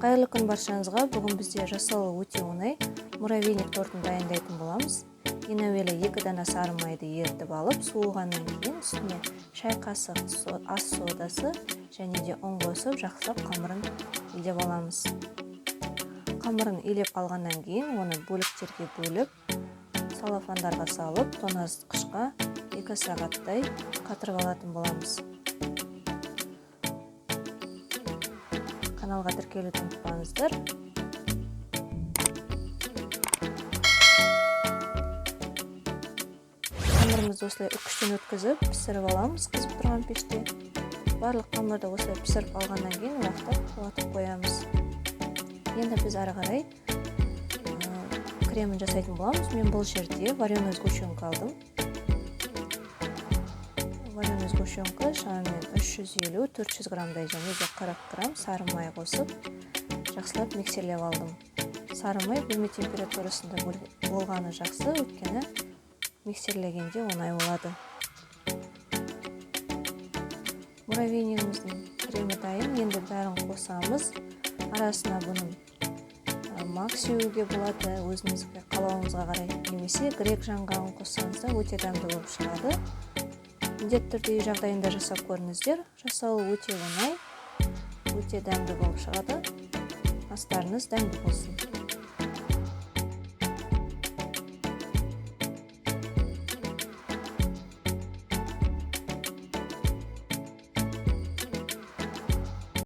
Қайырлы күн баршаңызға. Бүгін бізде жасалуы өте оңай муравейник тортын дайындайтын боламыз. Ең әуелі 2 дана сары майды ерітіп алып, суығаннан кейін үстіне шай қасық ас содасы және де ұн қосып, жақсылап қамырын илеп аламыз. Қамырын илеп алғаннан кейін оны бөліктерге бөліп, салафандарға салып, тоңазытқышқа 2 сағаттай қатырып алатын боламыз. Каналға тіркелуді ұмытпаңыздар. Қамырымызды осылай үкіштен өткізіп, пісіріп аламыз қызып тұрған пеште. Барлық қамырды осылай пісіріп алғаннан кейін уақтап қуатып қоямыз. Енді біз ары қарай кремін жасайтын боламыз. Мен бұл жерде вареную сгущенка алдым. Вареную сгущенка шамамен 350-400 граммдай және де 40 грамм сары май қосып, жақсылап миксерлеп алдым. Сары май бөлме температурасында болғаны жақсы, өйткені миксерлегенде оңай болады. Муравейнигіміздің кремі дайын. Енді бәрін қосамыз. Арасына бұның мак сеуге болады, өзіңізге қалауыңызға қарай, немесе грек жаңғағын қоссаңыз да өте дәмді болып шығады. Міндетті түрде үй жағдайында жасап көріңіздер. Жасалуы өте оңай, өте дәмді болып шығады. Астарыңыз дәмді болсын.